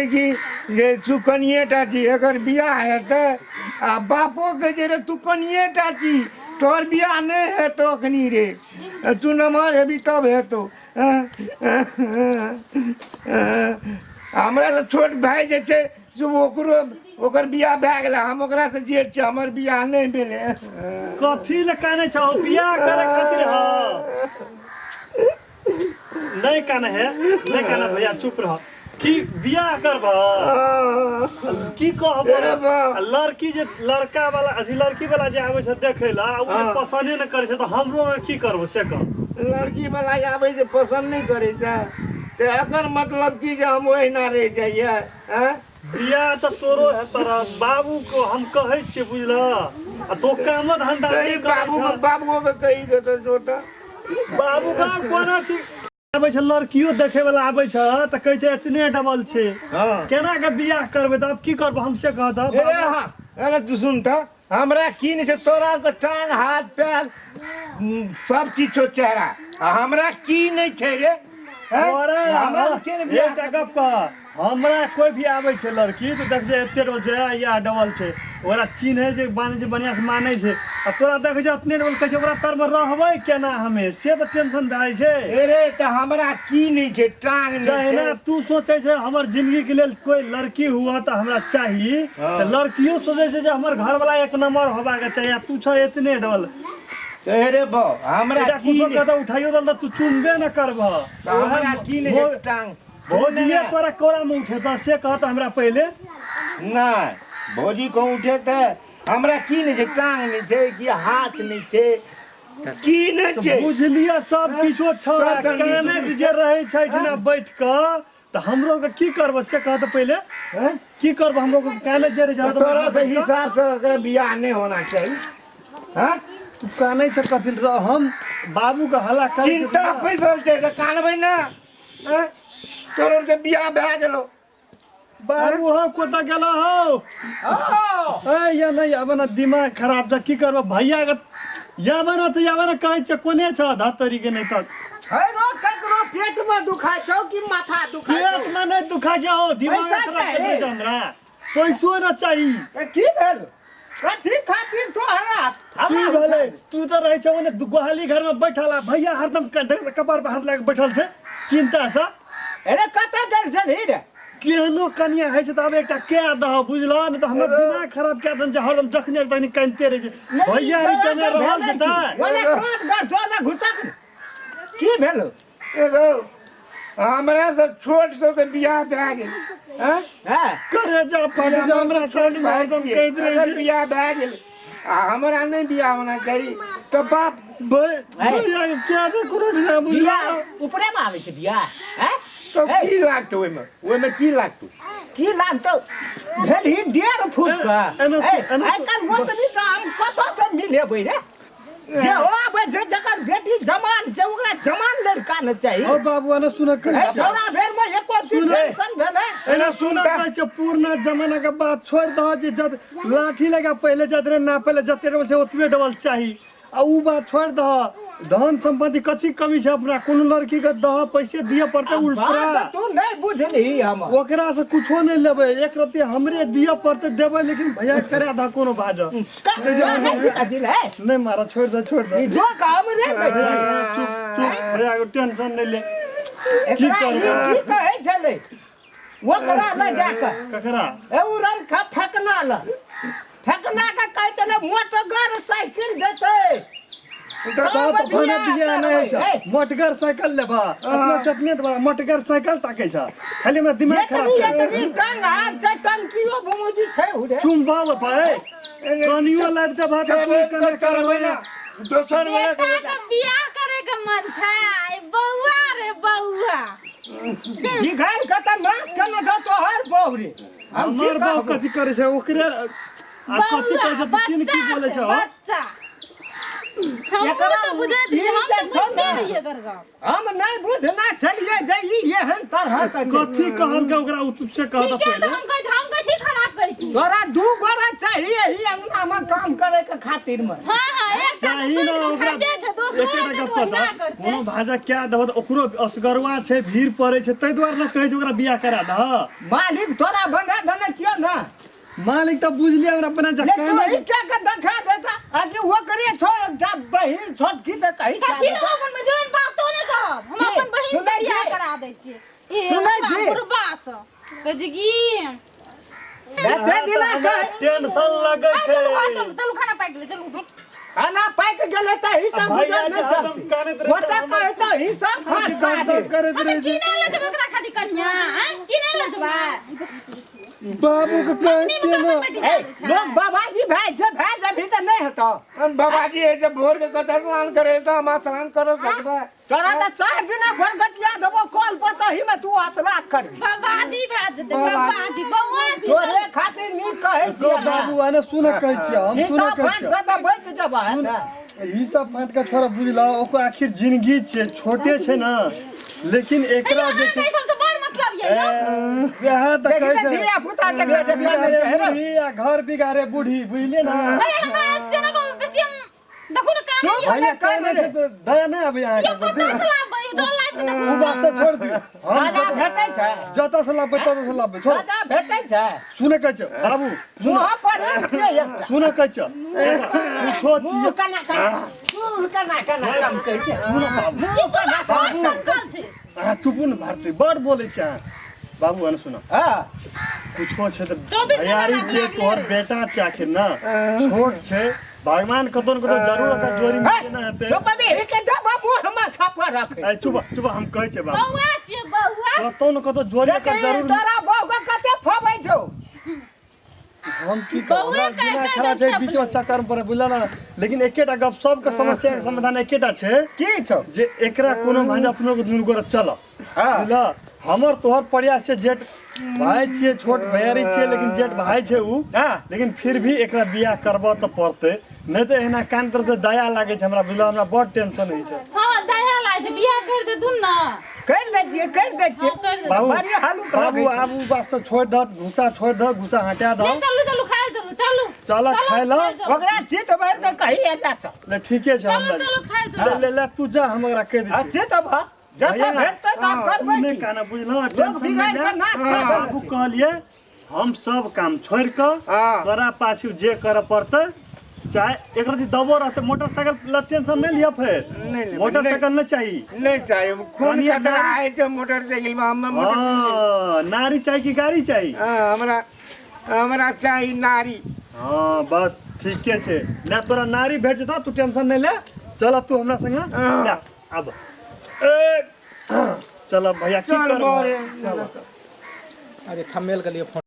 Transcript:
कि जे तू कनिएटा छी, एकर बियाह हेतै? आ बापो कहै छै, रे तू कनिएटा छी, तोहर बियाह नहि हेतौ अखनी रे, तू नमहर हेबी तब हेतौ। हमरा से छोट भाय जे छै से ओकरो ओकर बियाह भए गेलै, हम ओकरा से जेठ छी, हमर बियाह नहि भेलै। कथी लए कानै छौ? बियाह करे खातिर? हँ, नहीं काने है, नहीं काने भैया, चुप रह। की बियाह करब? की कहब? अरे बाप। आ लड़की जे लड़का वाला अथी लड़की वाला जे आबै छै देखै ला, आ ओ जे पसंदे नहि करै छै तऽ हमरो की करबो से कह। लड़की वाला आबै छै, पसंद नहि करै छै तऽ एकर मतलब की जे हम ओहिना रहि जाइए? आँय? बियाह तऽ तोरो हेतऽ रह, बाबू को हम कहै छियै, बुझलह? आ तो कामो धंधा कही नहि करै बाबू छह। बाबुओ के कही देतौ जो तऽ। बाबू का कोना छी आबै छै, लड़कियो देखे वाला आबै छै तऽ कहै छै एतने डबल छै। केना के बियाह करबै तऽ आब की करबै हम से कह दऽ। अरे हाँ, अरे तू सुन तऽ, हमरा की नहि छै, तोरा के टांग हाथ पैर सब चीज छौ, चेहरा, आ हमरा की नहि छै रे? हैं? तोरा हमरा के नहि बियाह? एकटा गप कह, हमरा कोई भी आबै छै लड़की तऽ देख छै एते डबल छै या डबल छै, ओकरा चिन्है छै, मानै छै, बढ़िआँ से मानै छै। आ तोरा देखै छै एतने डबल, कहै छै ओकरा तरमे रहबै केना हमे, से तऽ टेंशन भए जाइ छै। अरे तऽ हमरा की नहि छै? टांग नहि जहिना छै। तू सोचै छै हमर जिंदगी के लेल कोई लड़की हुआ तऽ हमरा चाही, तऽ लड़कियो सोचै छै जे हमर घरवाला एक नंबर होबाक चाही, आ तू छ एतने डबल। तऽ अरे बौ, हमरा एकटा की कुछो नहि कतऽ उठाइयो दल तऽ तू चुमबे न करबह। तऽ हमरा की नहि छै? टांग भौजिए तोरा कोरा में उठेतऽ से कहत हमरा पहिले। नहि, भौजी कहूँ उठेतै? हमरा की नहि छै? टांग नहि छै कि हाथ नहि छै, की नहि छै? बुझलियै, सब किछो छौ। सब किछो। कानैत जे रहै छै एहिठिना बैठ कऽ, तऽ हमरो के की करबो से कहत पहिले। हैं? की करबो हमरो के कानैत जे रहै छै हरदम तोरा बैठ के कऽ? हिसाब से ओकरा बियाह नहि होना चाही? हैं? तू कानै छै कथी रह? हम बाबू के हल्ला करै छियै। चिंता पैसल छै तऽ कानबै ना? हैं? तोरो के बियाह भए गेलो। बाबू हो, कोता गेल हो? ए या नहीं आब ना, दिमाग खराब छ, की करबो भैया के? याब ना तऽ याब ना, कहै छ कोने छ धतरी के? नहीं तऽ है रो, ककरो पेट में दुखाय छौ कि माथा दुखाय छौ? पेट में नहीं दुखा छै हो, दिमाग पैसा खराब कर चाही। छै हमरा, पैसो ना चाही। ए, की भेल? कथी खातिर तोहरा? की भेलै? तू तऽ रहै छौ ओने गोहाली घर में बैठल, आ भैया हरदम कपार पर हाथ लगा के बैठल छै चिंता से। अरे कतऽ गेल छलही रे? केहनो कनिया होइ छै तऽ आब एकटा कए दह, बुझलह? नहि तऽ हमरा दिमाग खराब कए देने छै, हरदम जखने तखनी कानिते रहै छै भैया। रे केने रहल जेतै? ओने काट घर जोना घुसक, की भेल? एगो हमरा से छोट सबके बियाह भए गेल, हैं? हैं? करे जा फाटि जा, हमरा साइड में हरदम कहैत रहै एकर छै। बियाह भए गेल आ हमरा नहि बियाह होना चाही तऽ बाप भैया के क्या दे कोनो ना बुझलह? बियाह ऊपरे में आबै छै बियाह, हैं? तऽ ए। की लागतौ ओहिमे? ओहिमे की लागतौ? की लागतौ? भेल ही 1.5 फुट के। एना एना आइ काल्हि ओतनी तऽ हम कतऽ से मिलेबै रे? जे ओ आबै छै, जकर बेटी जमान छै, ओकरा जमान लड़का ने चाही। ओ बाबू, एना सुन कहै ए, छै। छौड़ा भेल में एको दिन सुन। टेंशन भेलै। एना सुन कहै छै, पुरना जमाना के बात छोड़ि दह, जे जब लाठी लगा पहिले जाइत रहे नापे लए, जते डबल छै ओतबे डबल चाही, आ उ बात छोड़ि दह। धन सम्पत्ति कथी कमी छै अपना? कोनो लड़की के दह, पैसे दिअ पड़तै उल्टा। बात तू नहि बुझलही हम। ओकरा से कुछो नहि लेबै, एक रत्ती हमरे दिअ पड़तै, देबै, लेकिन भैया के करा दह कोनो बाज। नहीं मारा, छोड़ दे, छोड़ दे। जो काम रे दै छै। चुप चुप भैया के टेंशन नहीं ले। की एकरा ई करबै? की कहै छलै ओकरा लऽ जा कऽ? ककरा? ए उ रमखा फेकना लऽ, फेकना के कहै छलै मोटगर साइकिल देतै। तो तो भने बियाह नहीं होइ छै, मोटगर साइकिल लेबा, अपना चटने देबा, मोटगर साइकिल ताकै छै, खाली हमरा दिमाग खराब एतनी कर। एतनी टंग हाथ छै, टंकियो भुमुजी छै उरे। चुम्बा भाई, कनियो लाबि देबा तऽ तू केना करबै ना? दोसर गोरा के बेटा के बियाह करे के मन छै, बौआ रे बौआ। जिघार के तऽ नाश केने छौ तोहर बहू रे। हम की हमर बाप कहबो? कथी करै छै ओकरे आ कथी बौआ कहै छै तू? किन की बच्चा बोलै छै, छै हो? बच्चा हमहूँ एकरा तऽ बुझैत ई रहियै, हम जे तऽ छौ बुझते ने, रहियै एकर गप। हम नहि बुझना छलियै जे ई एहन तरहक छै। कथी कहलकै ओकरा उ से कह ठीके तऽ तऽ पहिले। हम कहै हम कथी खराब करै छी? तोरा दू गोरा चाहिए एही अंगना में काम करे के खातिर में। हाँ हाँ, एकटा तऽ चाही सुनि ने कऽ ओकरा। खाइते छै, दोसर दोसरो एकेटा हेतै गप तऽ ओहिना कहतऽ करतै। कोनो भाजा क्या देबह तऽ ओकरो असगरुआ छै भीड़ पड़ै छै ताहि दुआरे ने कहै छै ओकरा बियाह करा दह मालिक तोरा बना देने छियौ ने मालिक तऽ बुझलियै हमरा अपना ले जकाँ तू ही क्या के देखा देता आकि ओकरे छो एकटा बहिन छोटकी तऽ कही कथी लए अपन में जोन बातो नहि कहब हम की? अपन बहिन से सुनै बियाह छी? करा दै छियै ए सुनै हमरा छी? बुढ़बा से कहै छै की एते दिना कह टेंशन लगै आ, छै चलू घर चलू चलू खाना पाकि गेलै चलू उठू। खाना पाकि गेलै तऽ ई सब भैया बुझल जे नहि हरदम चलतै कानैत रहै ओतऽ छै, कहै तऽ ई सब फाँस दर्द खा दे। करैत हम रहै की छै नहि लऽ जेबै ओकरा खातिर कनिया आँय? की नहि लऽ जेबै बाबू के कहै मम्मी छियै में ने तऽ अपन बेटी ए, डालै छै। लोग बाबाजी भाई छै भाई जब तऽ नहि हेतौ हम बाबाजी है जब भोर के कतऽ स्नान करे तऽ हम स्नान करो सकबै तोरा तऽ चारि दिना भोर गटिया देबो कल पर तही में तू स्नान करबी बाबाजी भए जेतै बाबाजी बौआ जी तोरे खातिर नीक कहै तो छियै बाबू आने सुन कहै छियै हम सुन हिसाब कहै फाँट छियै से तऽ बचि जेबह है ने ई सब फाँट के छोड़ा बुझल ओकर आखिर जिंदगी छै छोटे छै ने लेकिन एकरा जे अहाँके छै ई सबसँ बड़ मतलब ये यौ वएह तऽ देखी कहै तऽ छै धिया पुता के घर बिगाड़े बूढ़ी आ घर बिगाड़े बूढ़ी बुझलियै ने अरे हमरा से ने कहू बेसी हम देखू ने कान चुप। यौ भैया कहने छै तऽ दया नहि आबै यौ अहाँके कतऽ से लाबबै यौ दौड़ लाबि के देखू ओ बात तऽ छोड़ दियौ हम सजा भेटै छै जतऽ से लाबबै ततऽ से लाबबै छोड़ सजा भेटै छै सुने कहै छै बाबू सुन मुँह पर एक छै एकटा सुन कहै छै कुछो मुँह छियै केना केना मुँह केना केना काम कहै छै सुन बाबू ई कोना बड़ संकल छै अहाँ चुपू ने भारती बड़ बोलै छै अहाँ बाबू अन सुन हँ कुछो छै तऽ 24 भैयारी घंटा छियै लागले तोहर रहै। बेटा छै आखिर ने छोट छै भगवान कतौ ने कतौ जरूर ओकर जोड़ी में केना हेतै चुप अभी के देबो मुँह में थप्पड़ रखै ए चुप चुप हम कहै छियै बाबू बौआ छियै बौआ कतौ ने कतौ जोड़ी ओकर देखी जरूर तोरा बौआ कते फबै छौ हम की कहब बौआ हमरा कहि दिमाग कहि खराब छै कऽ बीचमे चक्कर में पड़े बुझल ने लेकिन एकेटा गप सबके समस्या के समाधान एकेटा छै की छौ जे एकरा कोनो भाँज अपनो के दुनू गोरा चल हँ बुझल हमर तोहर प्रयास छै जेठ भाय छियै छोट भैयारी छियै लेकिन जेठ भाय छै उ हँ लेकिन फिर भी एकरा बियाह करबऽ तऽ पड़तै नहि तऽ एना कान तर से दया लागै छै हमरा बुझल हमरा बड़ टेंशन होइ छै हँ दया लागै छै बियाह करि दे दुन ने करि दै छियै करि दै छियै हँ, करि दे। बाबू बड़ी हल्लुक बाबू लगै छै। आब उ बात से छोड़ि दह घुसा छोड़ि दह घुसा हटा ले दह चलू चलू खाय चलू चलू चल, खाय लऽ। चलू ओकरा चित भरि कऽ कही एना छौ ले ठीके छै हम चलू जा चलू खाय ले चलू ले ले तू जा हम ओकरा कहि दै आ छियै चित भर जतऽ भैया, भेटतै तऽ हँ, करबै नहि की? काना बुझल लोग टेंशन बिगाड़ि नहि कऽ ले नाश कऽ देने बाबू छै। कहलियै हम सब काम छोड़ि कऽ हँ। तोरा पाछू जे करऽ पड़तै चाहे एक रति दबो रहतै मोटरसाइकिल ला टेंशन नहि लिअ फेर नहि लेबै, मोटरसाइकिल नहि चाही नहीं चाहिए खून कनिया खतरा नारी- है छै मोटरसाइकिल में हम मोटर हँ नारी चाही कि गाड़ी चाही हाँ, हमरा हमरा चाही नारी हँ बस ठीके छै ना तोरा नारी भेट जेतौ तू टेंशन नहि ले चल अब तू हमरा संगे हँ। ले आब ए चल अब भैया की चल करबै बोरे। चल अरे थमेल के लिए फोन।